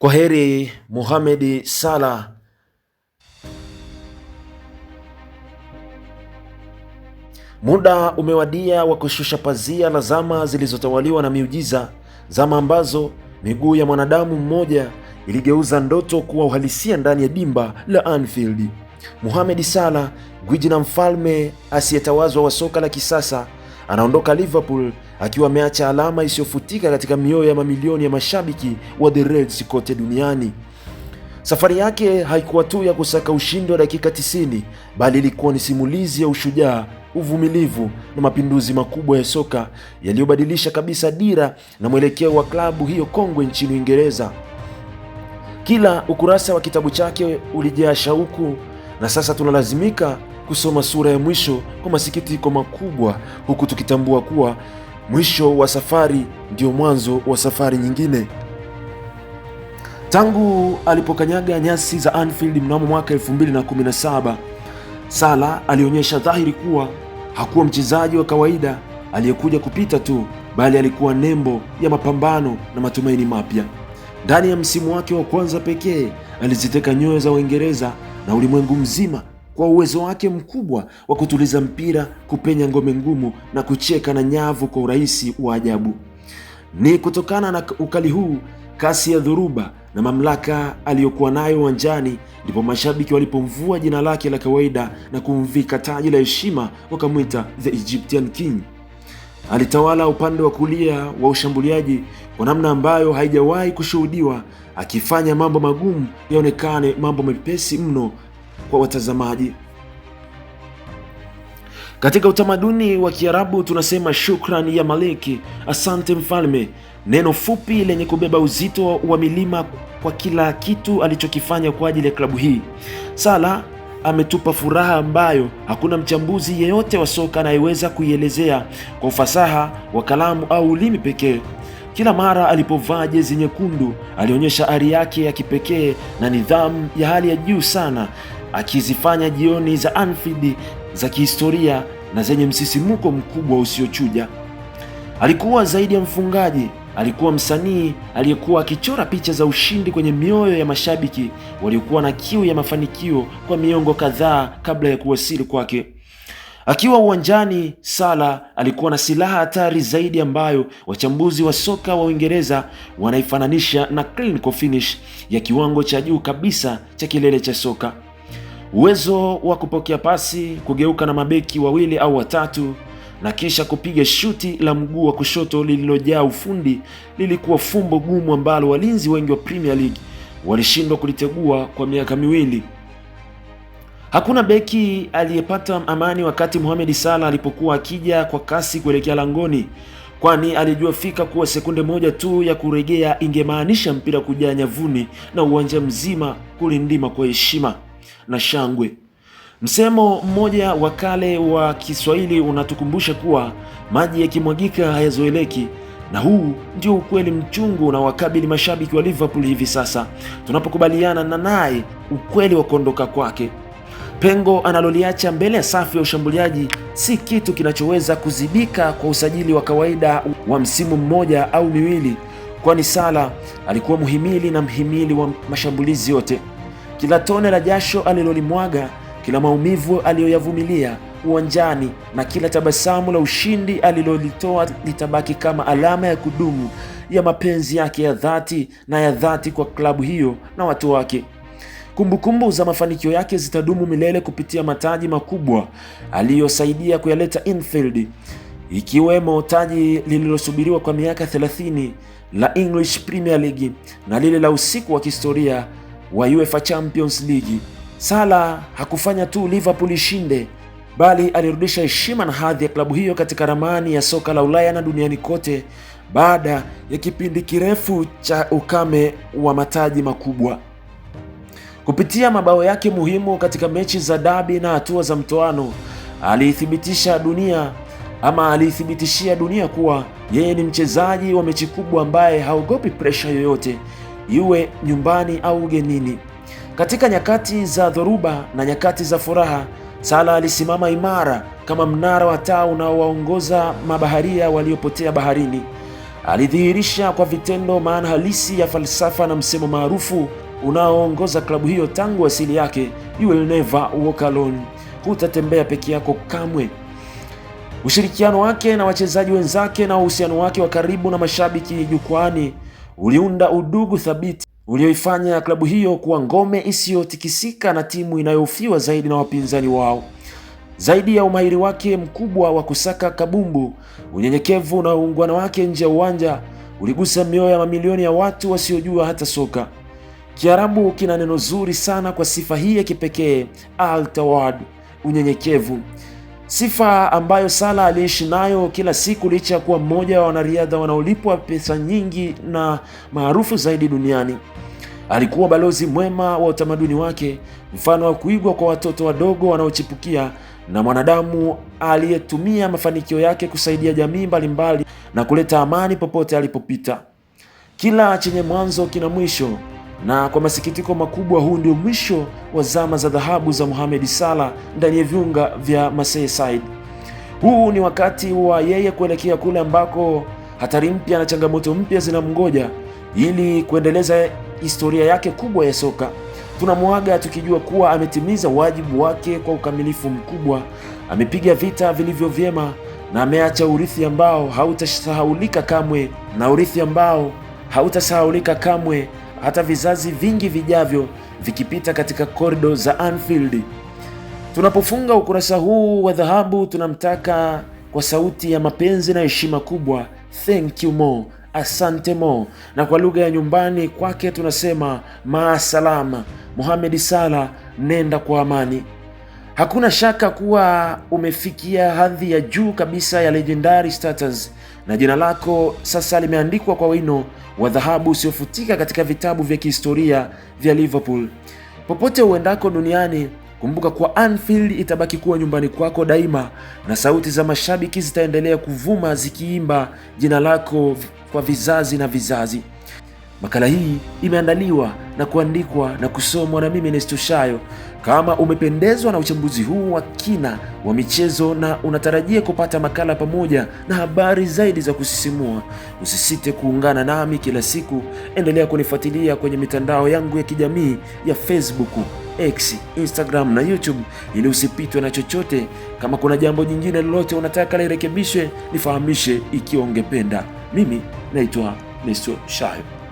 Kwa heri Mohamed Salah. Muda umewadia wa kushusha pazia la zama zilizotawaliwa na miujiza, zama ambazo miguu ya mwanadamu mmoja iligeuza ndoto kuwa uhalisia ndani ya dimba la Anfield. Mohamed Salah, gwiji na mfalme asiyetawazwa wa soka la kisasa, anaondoka Liverpool akiwa ameacha alama isiyofutika katika mioyo ya mamilioni ya mashabiki wa The Reds kote duniani. Safari yake haikuwa tu ya kusaka ushindi wa dakika 90, bali ilikuwa ni simulizi ya ushujaa, uvumilivu na mapinduzi makubwa ya soka yaliyobadilisha kabisa dira na mwelekeo wa klabu hiyo kongwe nchini Uingereza. Kila ukurasa wa kitabu chake ulijaa shauku, na sasa tunalazimika kusoma sura ya mwisho kwa masikitiko makubwa, huku tukitambua kuwa mwisho wa safari ndio mwanzo wa safari nyingine. Tangu alipokanyaga nyasi za Anfield mnamo mwaka 2017, Salah alionyesha dhahiri kuwa hakuwa mchezaji wa kawaida aliyekuja kupita tu, bali alikuwa nembo ya mapambano na matumaini mapya. Ndani ya msimu wake wa kwanza pekee aliziteka nyoyo za Uingereza na ulimwengu mzima kwa uwezo wake mkubwa wa kutuliza mpira, kupenya ngome ngumu na kucheka na nyavu kwa urahisi wa ajabu. Ni kutokana na ukali huu, kasi ya dhoruba na mamlaka aliyokuwa nayo uwanjani, ndipo mashabiki walipomvua jina lake la kawaida na kumvika taji la heshima, wakamwita The Egyptian King. Alitawala upande wa kulia wa ushambuliaji kwa namna ambayo haijawahi kushuhudiwa, akifanya mambo magumu yaonekane mambo mepesi mno kwa watazamaji. Katika utamaduni wa Kiarabu tunasema shukran ya Maliki, asante mfalme, neno fupi lenye kubeba uzito wa milima kwa kila kitu alichokifanya kwa ajili ya klabu hii. Salah ametupa furaha ambayo hakuna mchambuzi yeyote wa soka anayeweza kuielezea kwa ufasaha wa kalamu au ulimi pekee. Kila mara alipovaa jezi nyekundu alionyesha ari yake ya kipekee na nidhamu ya hali ya juu sana, akizifanya jioni za Anfield za kihistoria na zenye msisimuko mkubwa usiochuja. Alikuwa zaidi ya mfungaji, alikuwa msanii aliyekuwa akichora picha za ushindi kwenye mioyo ya mashabiki waliokuwa na kiu ya mafanikio kwa miongo kadhaa kabla ya kuwasili kwake. Akiwa uwanjani, Salah alikuwa na silaha hatari zaidi ambayo wachambuzi wa soka wa Uingereza wanaifananisha na clinical finish ya kiwango cha juu kabisa cha kilele cha soka. Uwezo wa kupokea pasi, kugeuka na mabeki wawili au watatu na kisha kupiga shuti la mguu wa kushoto lililojaa ufundi lilikuwa fumbo gumu ambalo walinzi wengi wa Premier League walishindwa kulitegua kwa miaka miwili. Hakuna beki aliyepata amani wakati Mohamed Salah alipokuwa akija kwa kasi kuelekea langoni, kwani alijua fika kuwa sekunde moja tu ya kuregea ingemaanisha mpira kujaa nyavuni na uwanja mzima kulindima kwa heshima na shangwe. Msemo mmoja wa kale wa Kiswahili unatukumbusha kuwa maji yakimwagika hayazoeleki, na huu ndio ukweli mchungu unaowakabili mashabiki wa Liverpool hivi sasa tunapokubaliana na naye ukweli wa kuondoka kwake. Pengo analoliacha mbele ya safu ya ushambuliaji si kitu kinachoweza kuzibika kwa usajili wa kawaida wa msimu mmoja au miwili, kwani Salah alikuwa muhimili na mhimili wa mashambulizi yote. Kila tone la jasho alilolimwaga, kila maumivu aliyoyavumilia uwanjani na kila tabasamu la ushindi alilolitoa litabaki kama alama ya kudumu ya mapenzi yake ya dhati na ya dhati kwa klabu hiyo na watu wake. Kumbukumbu za mafanikio yake zitadumu milele kupitia mataji makubwa aliyosaidia kuyaleta Anfield, ikiwemo taji lililosubiriwa kwa miaka 30 la English Premier League na lile la usiku wa kihistoria wa UEFA Champions League. Salah hakufanya tu Liverpool ishinde, bali alirudisha heshima na hadhi ya klabu hiyo katika ramani ya soka la Ulaya na duniani kote baada ya kipindi kirefu cha ukame wa mataji makubwa. Kupitia mabao yake muhimu katika mechi za dabi na hatua za mtoano, aliithibitisha dunia ama aliithibitishia dunia kuwa yeye ni mchezaji wa mechi kubwa ambaye haogopi presha yoyote, iwe nyumbani au ugenini. Katika nyakati za dhoruba na nyakati za furaha, Salah alisimama imara kama mnara wa taa unaowaongoza mabaharia waliopotea baharini. Alidhihirisha kwa vitendo maana halisi ya falsafa na msemo maarufu unaoongoza klabu hiyo tangu asili yake, you will never walk alone, hutatembea peke yako kamwe. Ushirikiano wake na wachezaji wenzake na uhusiano wake wa karibu na mashabiki jukwaani uliunda udugu thabiti ulioifanya klabu hiyo kuwa ngome isiyotikisika na timu inayohofiwa zaidi na wapinzani wao. Zaidi ya umahiri wake mkubwa wa kusaka kabumbu, unyenyekevu na uungwana wake nje ya uwanja uligusa mioyo ya mamilioni ya watu wasiojua hata soka. Kiarabu kina neno zuri sana kwa sifa hii ya kipekee, al-tawad, unyenyekevu, sifa ambayo Salah aliishi nayo kila siku licha ya kuwa mmoja wa wanariadha wanaolipwa pesa nyingi na maarufu zaidi duniani. Alikuwa balozi mwema wa utamaduni wake, mfano wa kuigwa kwa watoto wadogo wanaochipukia, na mwanadamu aliyetumia mafanikio yake kusaidia jamii mbalimbali na kuleta amani popote alipopita. Kila chenye mwanzo kina mwisho, na kwa masikitiko makubwa, huu ndio mwisho wa zama za dhahabu za Mohamed Salah ndani ya viunga vya Merseyside. Huu ni wakati wa yeye kuelekea kule ambako hatari mpya na changamoto mpya zinamngoja ili kuendeleza historia yake kubwa ya soka. Tunamwaga tukijua kuwa ametimiza wajibu wake kwa ukamilifu mkubwa, amepiga vita vilivyo vyema na ameacha urithi ambao hautasahaulika kamwe, na urithi ambao hautasahaulika kamwe hata vizazi vingi vijavyo vikipita katika korido za Anfield. Tunapofunga ukurasa huu wa dhahabu, tunamtaka kwa sauti ya mapenzi na heshima kubwa, thank you Mo, asante Mo, na kwa lugha ya nyumbani kwake tunasema maasalama. Mohamed Salah, nenda kwa amani. Hakuna shaka kuwa umefikia hadhi ya juu kabisa ya legendary status na jina lako sasa limeandikwa kwa wino wa dhahabu usiofutika katika vitabu vya kihistoria vya Liverpool. Popote uendako duniani, kumbuka kuwa Anfield itabaki kuwa nyumbani kwako daima, na sauti za mashabiki zitaendelea kuvuma zikiimba jina lako kwa vizazi na vizazi. Makala hii imeandaliwa na kuandikwa na kusomwa na mimi Nesto Shayo. Kama umependezwa na uchambuzi huu wa kina wa michezo na unatarajia kupata makala pamoja na habari zaidi za kusisimua, usisite kuungana nami kila siku. Endelea kunifuatilia kwenye mitandao yangu ya kijamii ya Facebook, X, Instagram na YouTube ili usipitwe na chochote. Kama kuna jambo jingine lolote unataka lirekebishwe, nifahamishe ikiwa ungependa. Mimi naitwa Nesto Shayo.